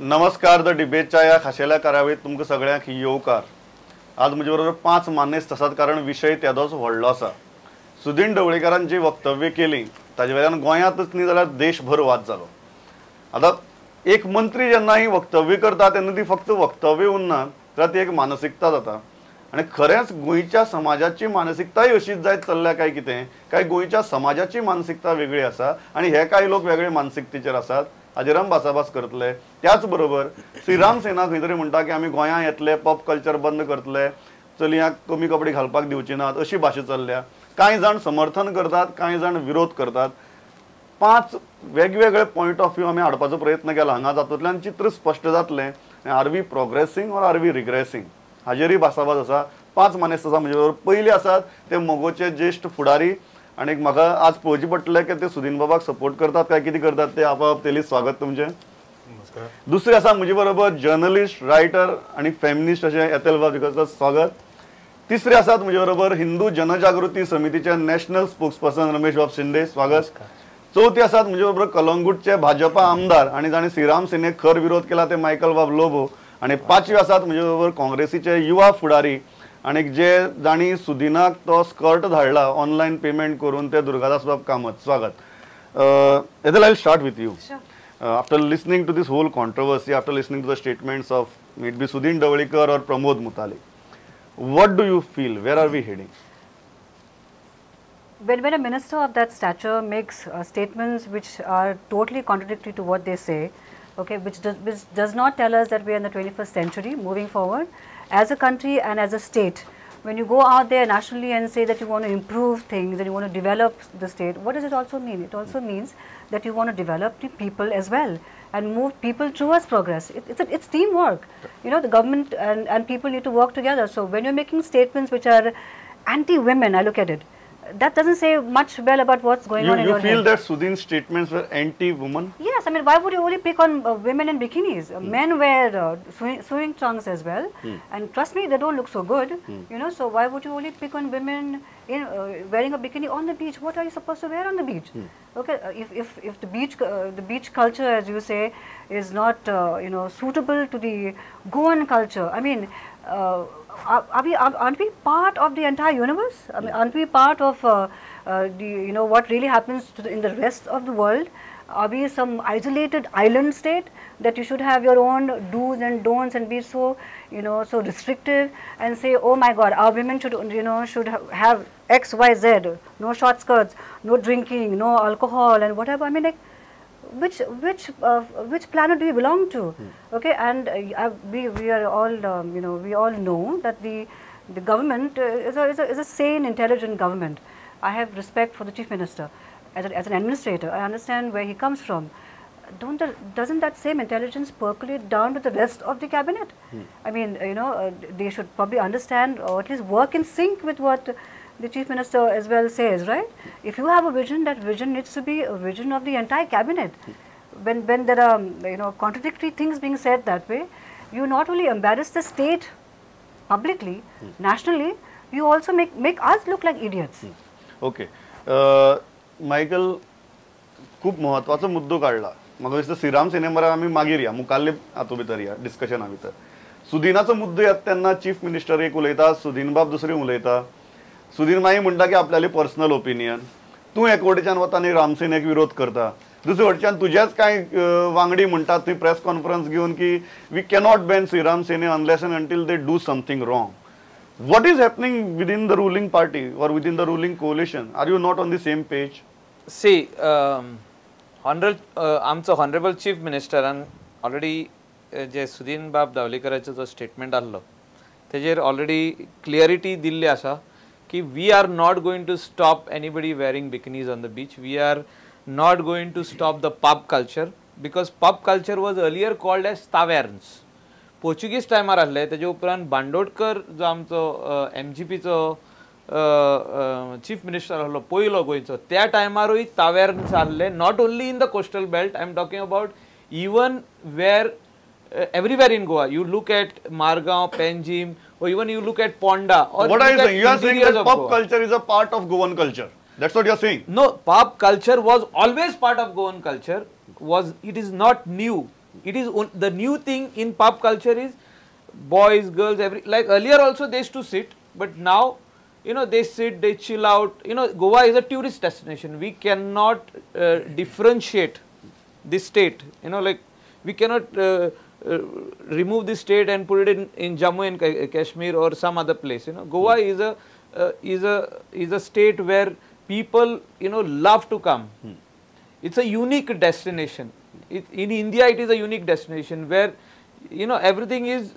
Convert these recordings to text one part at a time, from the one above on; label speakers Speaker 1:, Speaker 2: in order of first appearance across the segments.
Speaker 1: नमस्कार, the डिबेटच्या ह्या खाशेल्या कार्यावळीत तुमकां सगळ्यांक येवकार. आज म्हजे बरोबर 5 मानेस्त आसात, कारण विशय तेदोच व्हडलो आसा. सुदीन ढवळीकारान जी वक्तव्य केली ताजे वयल्यान गोंयांतच न्ही जाल्यार देशभर वाद जालो. आतां एक मंत्री जेन्ना ही वक्तव्य करता तेन्ना ती फक्त वक्तव्य उरना, जाल्यार ती एक मानसिकता जाता. आनी खरेंच गोंयच्या समाजाची मानसिकताय अशीच जायत चल्ल्या काय कितें, काय गोंयच्या समाजाची मानसिकता वेगळी आसा आनी हे कांय लोक वेगळे मानसिकतेचेर आसात, हाजेर आमी भासाभास करतले. त्याच बरोबर श्रीराम सेना खंय तरी म्हणटा की आमी गोंयांत येतले, पब कल्चर बंद करतले, चलयांक कमी कपडे घालपाक दिवचे नात, अशी भाशा चल्ल्या. कांय जाण समर्थन करतात, कांय जाण विरोध करतात. 5 वेगवेगळे पॉयंट ऑफ व्यू आमी हाडपाचो प्रयत्न केला हांगा, तातूंतल्यान चित्र स्पश्ट जातलें. Are we progressing or are we regressing, हाजेरय भासाभास आसा. 5 मानेस्त आसा म्हजे बरोबर. पयले आसात ते मगोचे ज्येश्ठ फुडारी आनी म्हाका आज पळोवचें पडटलें की ते सुदीन बाबाक सपोर्ट करतात काय कितें करतात ते. आपाप तेली स्वागत तुमचें. दुसरे आसा म्हजे बरोबर जर्नलिस्ट, रायटर आनी फेमिनिस्ट अशें एथेल बाब, स्वागत. तिसरे आसात म्हजे बरोबर हिंदू जनजागृती समितीचे नॅशनल स्पोक्सपर्सन रमेश बाब शिंदे, स्वागत. चवथे आसात म्हजे बरोबर कलंगूटचे भाजपा आमदार आनी जाणें श्रीराम सेनेक खर विरोध केला ते मायकल बाब लोबो. आनी पांचवे आसात म्हजे बरोबर काँग्रेसीचे युवा फुडारी आनी जे जांणी सुदिनाक तो स्कर्ट धाडला ऑनलायन पेमेंट करून ते दुर्गादास बाब कामत, स्वागत. Ethel, I will start with you. After listening to this whole controversy, after listening to the statements of may it be Sudin Dhavalikar or Pramod Mutalik, what do you feel? Where are we heading?
Speaker 2: When a minister of that stature makes statements which are totally contradictory to what they say, okay, which does not tell us that we are in the 21st century moving forward as a country and as a state. When you go out there nationally and say that you want to improve things and you want to develop the state, what does it also mean? It also means that you want to develop the people as well and move people towards progress. It's teamwork. You know, the government and people need to work together. So when you're making statements which are anti-women, I look at it, that doesn't say much well about what's going on in your head.
Speaker 1: You feel that Sudin's statements were anti-woman?
Speaker 2: Yes, I mean, why would you only pick on women in bikinis? Men wear swimming trunks as well, and trust me, they don't look so good, you know, so why would you only pick on women in wearing a bikini on the beach? What are you supposed to wear on the beach? Okay, if the beach culture, as you say, is not, you know, suitable to the Goan culture, I mean, aren't we part of the entire universe? I mean, aren't we part of the, you know, what really happens to in the rest of the world? Are we some isolated island state that you should have your own do's and don'ts and be so, you know, so restrictive and say, oh my God, our women should, you know, should have X, Y, Z, no short skirts, no drinking, no alcohol and whatever. I mean, like, which planet do you belong to? Okay, and we are all, you know, we all know that the government is a sane, intelligent government. I have respect for the Chief Minister as an administrator. I understand where he comes from. Doesn't that same intelligence percolate down to the rest of the cabinet? I mean, you know, they should probably understand or at least work in sync with what the Chief Minister as well says, right? If you have a vision, that vision needs to be a vision of the entire cabinet. When there are, you know, contradictory things being said that way, you not only embarrass the state publicly, nationally, you also make us look like idiots.
Speaker 1: Okay. Michael, खूप महत्वाचो मुद्दो काडला. म्हाका दिसता श्रीराम सेने बरोबर आमी मागीर या, मुखाल्ले हातूंत भितर या डिस्कशना भितर. सुदिनाचो मुद्दो येता तेन्ना चीफ मिनिस्टर एक उलयता, सुदीन बाब दुसरी उलयता. सुदीन मागीर म्हणटा की आपल्याले पर्सनल ओपिनियन. तूं एक वटेच्यान वता आनी रामसेनेक विरोध करता, दुसरे वटेच्यान तुजेच कांय वांगडी म्हणटात थंय प्रेस कॉन्फरन्स घेवन की we cannot ban Shriram Sene unless and until they do something wrong. What is happening within the ruling party or within the ruling coalition? Are you not on the same page?
Speaker 3: See, आमचो honourable chief मिनिस्टरान already जे सुदीन बाब धावलीकराचो जो statement आहलो तेजेर already clarity दिल्ली आसा कि we are not going to stop anybody wearing bikinis on the beach. We are not going to stop the pub culture, because pub culture was earlier called as taverns. Portuguese टायमार आसले, तेजे उपरांत बांदोडकर जो आमचो एमजीपीचो chief minister आसलो पयलो गोंयचो, त्या टायमारूय तावेर्न्स आसले. Not only in the coastal belt, I am talking about even where everywhere in Goa. You look at Margao, Panjim, or even you look at Ponda. Or
Speaker 1: what are you saying? You are saying that pub culture is a part of Goan culture. That's what you are saying.
Speaker 3: No, pub culture was always part of Goan culture. It is not new. It is the new thing in pub culture is boys, girls, every, like earlier also they used to sit, but now, you know, they sit, they chill out. You know, Goa is a tourist destination. We cannot differentiate this state, you know, like we cannot remove this state and put it in Jammu and Kashmir or some other place. You know, Goa is a state where people, you know, love to come. It's a unique destination. In India, it is a unique destination where, you know, everything is,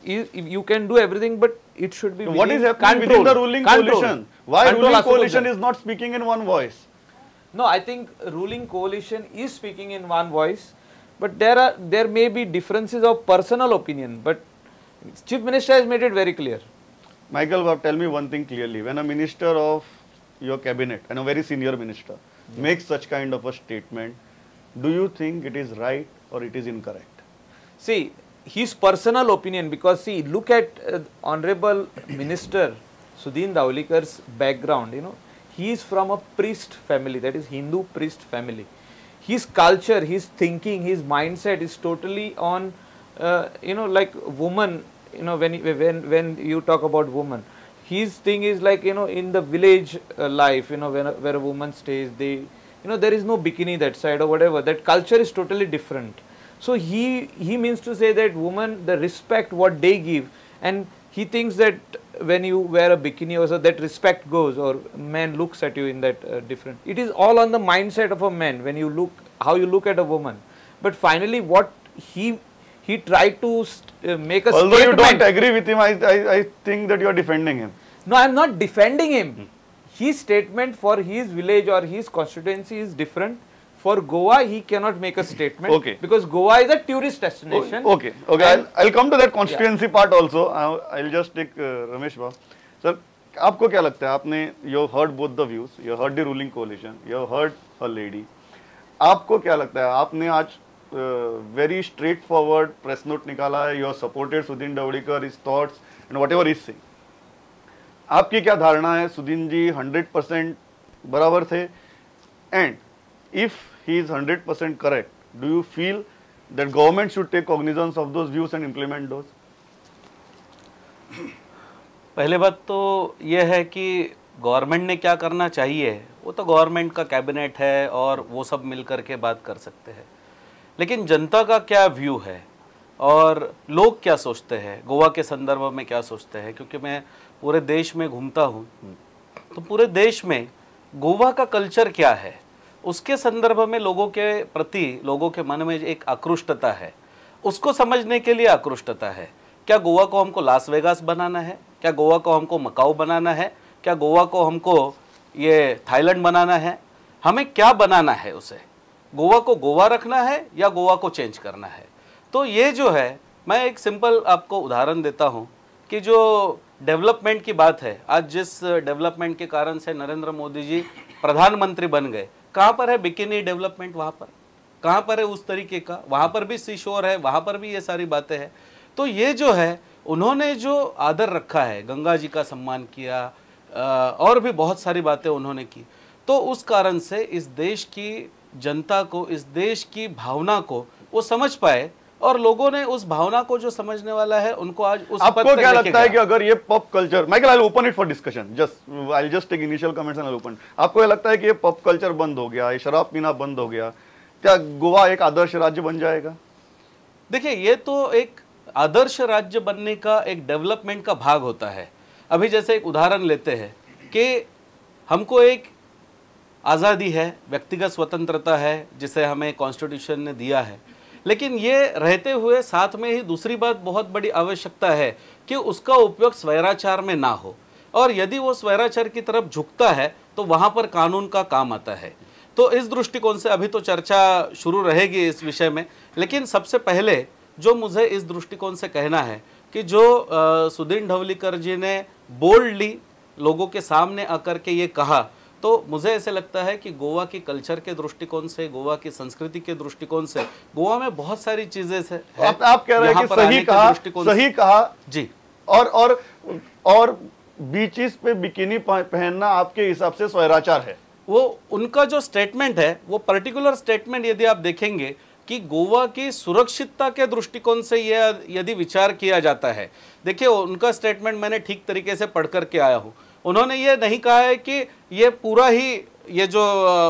Speaker 3: you can do everything, but it should be.
Speaker 1: What is happening within the ruling coalition? Why ruling coalition is not speaking in one voice?
Speaker 3: No, I think ruling coalition is speaking in one voice, but there may be differences of personal opinion, but Chief Minister has made it very clear.
Speaker 1: Michael, tell me one thing clearly. When a minister of your cabinet, and a very senior minister, makes such kind of a statement, do you think it is right or it is incorrect?
Speaker 3: See, his personal opinion, because see, look at Honorable Minister Sudin Dhavalikkar's background, you know. He is from a priest family, that is Hindu priest family. His culture, his thinking, his mindset is totally on, you know, like woman, you know, when you talk about woman, his thing is like, you know, in the village life, you know, where a woman stays, they, you know, there is no bikini that side or whatever. That culture is totally different. So he means to say that woman, the respect what they give, and he thinks that when you wear a bikini or so, that respect goes, or man looks at you in that different. It is all on the mindset of a man when you look, how you look at a woman. But finally, what he tried to make a
Speaker 1: Although
Speaker 3: statement.
Speaker 1: You don't agree with him, I think that you are defending him.
Speaker 3: No, I am not defending him. His statement for his village or his constituency is different. For Goa, he cannot make a statement,
Speaker 1: okay,
Speaker 3: because Goa is a tourist destination.
Speaker 1: Okay, okay. I'll come to that constituency part also. I'll just take Ramesh Babu. Sir, आपको क्या लगता है? आपने you heard both the views, you heard the ruling coalition, you heard a lady. आपको क्या लगता है? आपने आज very straightforward press note निकाला है. You have supported Sudin Dhavalikar, his thoughts and whatever he's saying. आपकी क्या धारणा है? सुदीन जी 100% बराबर थे, and if he is 100% correct, do you feel that government should take cognizance of those views and implement those?
Speaker 4: पहले बात तो ये है कि गवर्नमेंट ने क्या करना चाहिए वो तो गवर्नमेंट का कैबिनेट है और वो सब मिल कर के बात कर सकते हैं, लेकिन जनता का क्या व्यू है और लोग क्या सोचते हैं, गोवा के संदर्भ में क्या सोचते हैं, क्योंकि मैं पूरे देश में घूमता हूँ तो पूरे देश में गोवा का कल्चर क्या है उसके संदर्भ में लोगों के प्रति, लोगों के मन में एक आक्रुष्टता है, उसको समझने के लिए आक्रुष्टता है। क्या गोवा को हमको लास वेगास बनाना है? क्या गोवा को हमको मकाऊ बनाना है? क्या गोवा को हमको ये थाईलैंड बनाना है? हमें क्या बनाना है उसे? गोवा को गोवा रखना है या गोवा को चेंज करना है? तो ये जो है, मैं एक सिंपल आपको उदाहरण देता हूँ कि जो डेवलपमेंट की बात है, आज जिस डेवलपमेंट के कारण से नरेंद्र मोदी जी प्रधानमंत्री बन गए, कहाँ पर है बिकिनी डेवलपमेंट? वहाँ पर कहाँ पर है उस तरीके का? वहाँ पर भी सी शोर है, वहाँ पर भी ये सारी बातें हैं। तो ये जो है, उन्होंने जो आदर रखा है, गंगा जी का सम्मान किया और भी बहुत सारी बातें उन्होंने की, तो उस कारण से इस देश की जनता को, इस देश की भावना को वो समझ पाए और लोगों ने उस भावना को जो समझने वाला है उनको आज उस
Speaker 1: आपको
Speaker 4: पद तक
Speaker 1: क्या
Speaker 4: लेके
Speaker 1: लगता है
Speaker 4: गया।
Speaker 1: कि अगर ये pub culture, Michael I open it for discussion, just I just take initial comments and I open. आपको ये लगता है कि ये पब कल्चर बंद हो गया, ये शराब पीना बंद हो गया, क्या गोवा एक आदर्श राज्य बन जाएगा?
Speaker 4: देखिए, ये तो एक आदर्श राज्य बनने का एक डेवलपमेंट का भाग होता है। अभी जैसे एक उदाहरण लेते हैं कि हमको एक आज़ादी है, व्यक्तिगत स्वतंत्रता है जिसे हमें कॉन्स्टिट्यूशन ने दिया है, लेकिन ये रहते हुए साथ में ही दूसरी बात बहुत बड़ी आवश्यकता है कि उसका उपयोग स्वैराचार में ना हो, और यदि वो स्वैराचार की तरफ झुकता है तो वहाँ पर कानून का काम आता है। तो इस दृष्टिकोण से अभी तो चर्चा शुरू रहेगी इस विषय में, लेकिन सबसे पहले जो मुझे इस दृष्टिकोण से कहना है कि जो सुदीन ढवलीकर जी ने बोल्डली लोगों के सामने आकर के ये कहा, तो मुझे ऐसे लगता है कि गोवा की कल्चर के दृष्टिकोण से, गोवा की संस्कृति के दृष्टिकोण से, गोवा में बहुत सारी चीजें हैं।
Speaker 1: आप कह रहे हैं कि सही कहा, सही कहा जी। और बीचेस पे बिकिनी पहनना आपके हिसाब से स्वैराचार है?
Speaker 4: वो उनका जो स्टेटमेंट है, वो पर्टिकुलर स्टेटमेंट यदि आप देखेंगे कि गोवा की सुरक्षितता के दृष्टिकोण से यह यदि विचार किया जाता है, देखिए उनका स्टेटमेंट मैंने ठीक तरीके से पढ़ करके आया हूँ, उन्होंने ये नहीं कहा है कि ये पूरा ही ये जो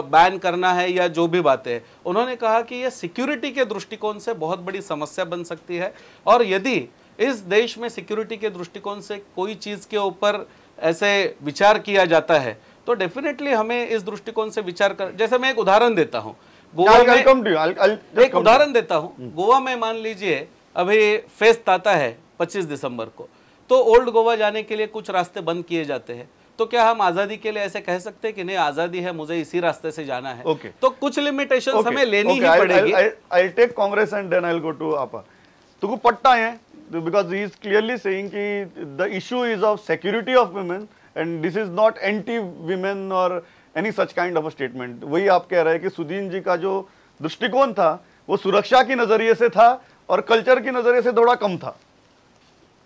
Speaker 4: बैन करना है या जो भी बातें हैं, उन्होंने कहा कि ये सिक्योरिटी के दृष्टिकोण से बहुत बड़ी समस्या बन सकती है और यदि इस देश में सिक्योरिटी के दृष्टिकोण से कोई चीज़ के ऊपर ऐसे विचार किया जाता है तो डेफिनेटली हमें इस दृष्टिकोण से विचार कर, जैसे मैं एक उदाहरण देता हूँ, गोवा में एक उदाहरण देता हूँ, गोवा में मान लीजिए अभी फेस्ट आता है 25 दिसंबर को, तो ओल्ड गोवा जाने के लिए कुछ रास्ते बंद किए जाते हैं, तो क्या हम आज़ादी के लिए ऐसे कह सकते हैं कि नहीं आज़ादी है मुझे इसी रास्ते से जाना है? okay. तो कुछ लिमिटेशंस हमें लेनी ही पड़ेगी।
Speaker 1: I take Congress and then I will go to आपा। तुको पट्टा है because he is clearly saying कि the issue is of security of women and this is not anti women Aur any such kind of a statement. वही आप कह रहे हैं कि सुदीन जी का जो दृष्टिकोण था वो सुरक्षा की नजरिए से था और कल्चर की नजरिए से थोड़ा कम था।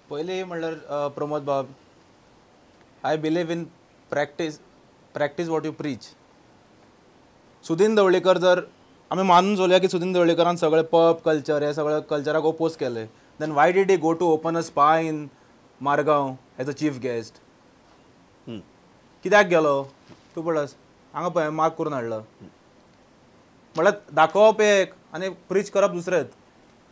Speaker 5: पहले म्हणल्यार प्रमोद बाब, I believe in practice, practice what you preach. Sudin Dhavalikar जर आमी मानून चलया की सुदीन धवळीकरान सगळे पब कल्चर हे सगळे कल्चराक ओपोज केले, then why did he go to open a spa in Margao as a chief guest? कित्याक गेलो तूं पळस हांगा पळय मार्क करून हाडलो, म्हळ्यार दाखोवप एक आनी प्रीच करप दुसरेंच।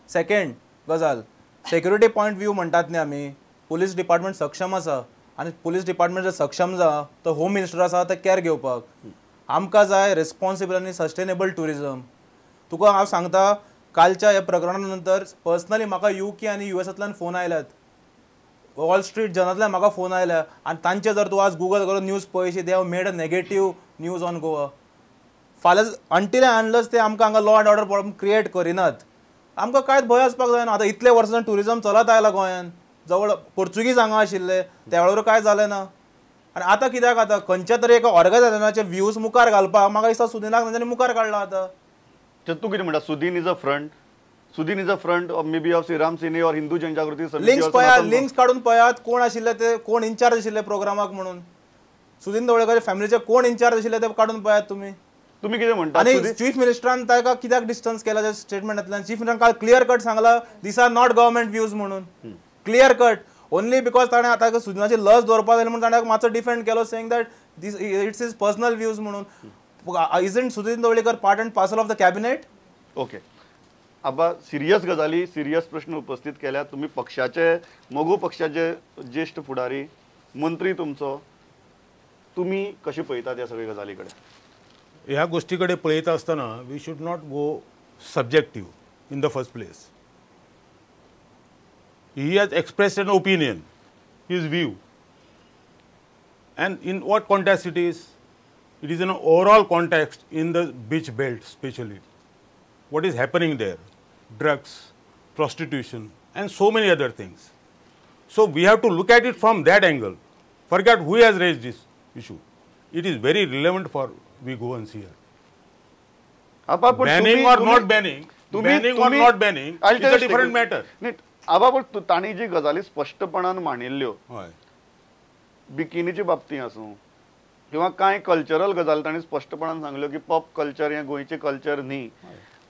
Speaker 5: सेकेंड गजाल, सेक्युरिटी पॉयंट व्यू म्हणटात न्ही आमी, पुलीस डिपार्टमेंट सक्षम आसा आनी पुलीस डिपार्टमेंट जर सक्षम जा तर होम मिनिस्टर आसा ते कॅर घेवपाक। आमकां जाय रिस्पॉन्सिबल आनी सस्टेनेबल ट्युरिजम। तुका हांव सांगता कालच्या ह्या प्रकरणा नंतर पर्सनली म्हाका युके आनी युएसांतल्यान फोन आयल्यात, वॉल स्ट्रीट जर्नलांतल्यान म्हाका फोन आयल्या आनी तांचे जर तूं आज गुगल करून न्यूज पळयशी, they have made a negative news on Goa. फाल्यां अंटील अनलेस ते आमकां हांगा law and order problem create करिनात, आमकां कांयच भंय आसपाक जायना। आतां इतले वर्सां ट्युरिजम चलत आयला गोंयान, जवळ पोर्चुगीज हांगा आशिल्ले त्या वेळार कांय जालें ना, आनी आतां कित्याक आतां खंयच्या तरी एका ऑर्गनायझेशनाचे व्यूज मुखार घालपाक म्हाका दिसता सुदिनाक तांच्यांनी मुखार काडला। आतां
Speaker 1: तूं कितें म्हणटा, Sudin is a front, Sudin is a front may be of Shriram Sene और हिंदू जनजागृती समिती।
Speaker 5: लिंक्स पळयात, लिंक्स काडून पळयात कोण आशिल्ले ते, कोण इन्चार्ज आशिल्ले प्रोग्रामाक म्हणून, सुदीन धवळीकर फॅमिलीचे कोण इन्चार्ज आशिल्ले ते काडून पळयात तुमी।
Speaker 1: तुमी कितें म्हणटा?
Speaker 5: आनी चीफ मिनिस्टरान ताका कित्याक डिस्टन्स केला त्या स्टेटमेंटांतल्यान? चीफ मिनिस्टरान काल क्लियर कट सांगला these are not government views म्हणून, क्लियर कट। ओनली because ताणें आतां सुदिनाची लज दवरपाक जाय म्हणून ताणें मातसो डिफेंड केलो, saying that this it's his personal views म्हणून। Isn't Sudin Dhavalikar part and parcel of the cabinet?
Speaker 1: Okay आबा, सिरियस गजाली, सिरियस प्रश्न उपस्थित केल्या। तुमी पक्षाचे, मगो पक्षाचे ज्येष्ठ फुडारी, मंत्री तुमचो, तुमी कशें पळयतात ह्या सगळ्या गजाली कडेन?
Speaker 6: ह्या गोष्टी कडेन पळयता आसतना we should not go subjective in the first place. He has expressed an opinion, his view, and in what context it is? It is an overall context in the beach belt especially. What is happening there? Drugs, prostitution and so many other things. So we have to look at it from that angle. Forget who has raised this issue. It is very relevant for we Goans here. Banning or not banning, banning or not banning is a different matter.
Speaker 1: आबा, पण तांणी जी गजाली स्पश्टपणान मांडिल्ल्यो, बिकिनीचे बाबतींत आसूं किंवा कांय कल्चरल गजाली तांणी स्पश्टपणान सांगल्यो की पॉप कल्चर हें गोंयचें कल्चर न्ही,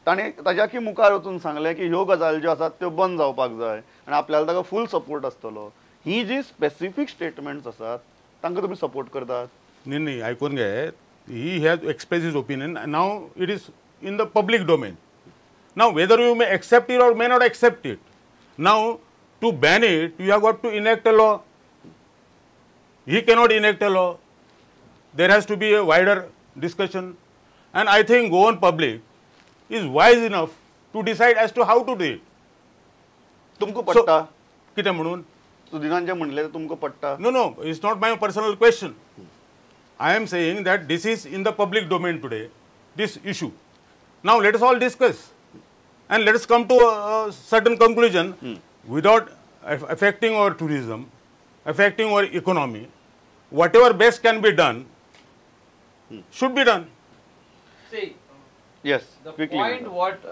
Speaker 1: तांणी ताज्याकी मुखार वचून सांगलें की ह्यो गजाली ज्यो आसात त्यो बंद जावपाक जाय आनी आपल्याला ताका फूल सपोर्ट आसतलो। ही जी स्पेसिफीक स्टेटमेंट्स आसात तांकां तुमी सपोर्ट करतात?
Speaker 6: न्ही न्ही, आयकून घे। He has express his opinion, now it is in the public domain. Now whether you may accept it or may not accept it, now to ban it you have got to enact a law. He cannot enact a law. There has to be a wider discussion, and I think Goan public is wise enough to decide as to how to do it.
Speaker 1: तुमकां पडटा
Speaker 6: कितें म्हणून
Speaker 1: सुदिनान जें म्हणलें तुमकां पडटा?
Speaker 6: No no, it's not my personal question. I am saying that this is in the public domain today, this issue. Now let us all discuss and let us come to a certain conclusion without affecting our tourism, affecting our economy. Whatever best can be done should be done.
Speaker 3: See,
Speaker 1: yes,
Speaker 3: the
Speaker 1: quickly.
Speaker 3: Point what